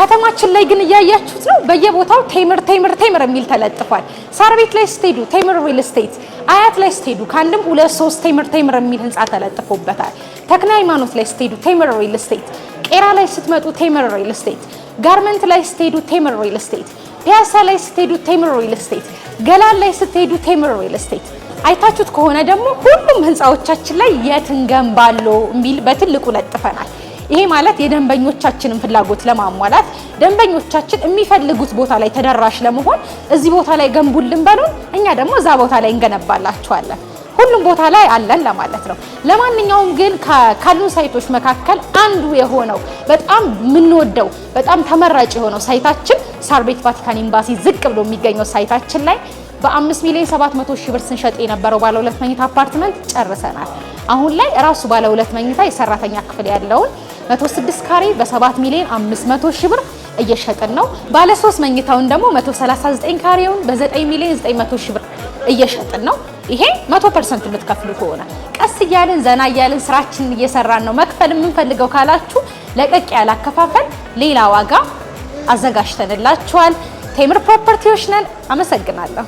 ከተማችን ላይ ግን እያያችሁት ነው። በየቦታው ቴምር፣ ቴምር፣ ቴምር የሚል ተለጥፏል። ሳር ቤት ላይ ስትሄዱ ቴምር ሪል ስቴት፣ አያት ላይ ስትሄዱ ከአንድም ሁለት ሶስት ቴምር ቴምር የሚል ህንፃ ተለጥፎበታል። ተክለ ሃይማኖት ላይ ስትሄዱ ቴምር ሪል ስቴት፣ ቄራ ላይ ስትመጡ ቴምር ሪል ስቴት፣ ጋርመንት ላይ ስትሄዱ ቴምር ሪል ስቴት፣ ፒያሳ ላይ ስትሄዱ ቴምር ሪል ስቴት፣ ገላን ላይ ስትሄዱ ቴምር ሪል ስቴት። አይታችሁት ከሆነ ደግሞ ሁሉም ህንፃዎቻችን ላይ የት እንገንባሎ የሚል በትልቁ ለጥፈናል። ይሄ ማለት የደንበኞቻችንን ፍላጎት ለማሟላት፣ ደንበኞቻችን የሚፈልጉት ቦታ ላይ ተደራሽ ለመሆን እዚህ ቦታ ላይ ገንቡልን በሉን፣ እኛ ደግሞ እዛ ቦታ ላይ እንገነባላችኋለን። ሁሉም ቦታ ላይ አለን ለማለት ነው። ለማንኛውም ግን ካሉን site ኦች መካከል አንዱ የሆነው፣ በጣም የምንወደው፣ በጣም ተመራጭ የሆነው site ኣችን ሳር ቤት ቫቲካን ኤምባሲ ዝቅ ብሎ የሚገኘው site ኣችን ላይ በ5 ሚሊዮን 700 ሺህ ብር ስንሸጥ የነበረው ባለ ሁለት መኝታ አፓርትመንት ጨርሰናል። አሁን ላይ ራሱ ባለ ሁለት መኝታ የሰራተኛ ክፍል ያለውን 106 ካሬ በ7 ሚሊዮን 500 ሺህ ብር እየሸጥን ነው። ባለ 3 መኝታውን ደግሞ 139 ካሬውን በ9 ሚሊዮን 900 ሺህ ብር እየሸጥን ነው። ይሄ 100% የምትከፍሉ ከሆነ፣ ቀስ እያልን ዘና እያልን ስራችንን እየሰራን ነው መክፈል የምንፈልገው ካላችሁ ለቀቅ ያለ አከፋፈል ሌላ ዋጋ አዘጋጅተንላችኋል። ቴምር ፕሮፐርቲዎች ነን። አመሰግናለሁ።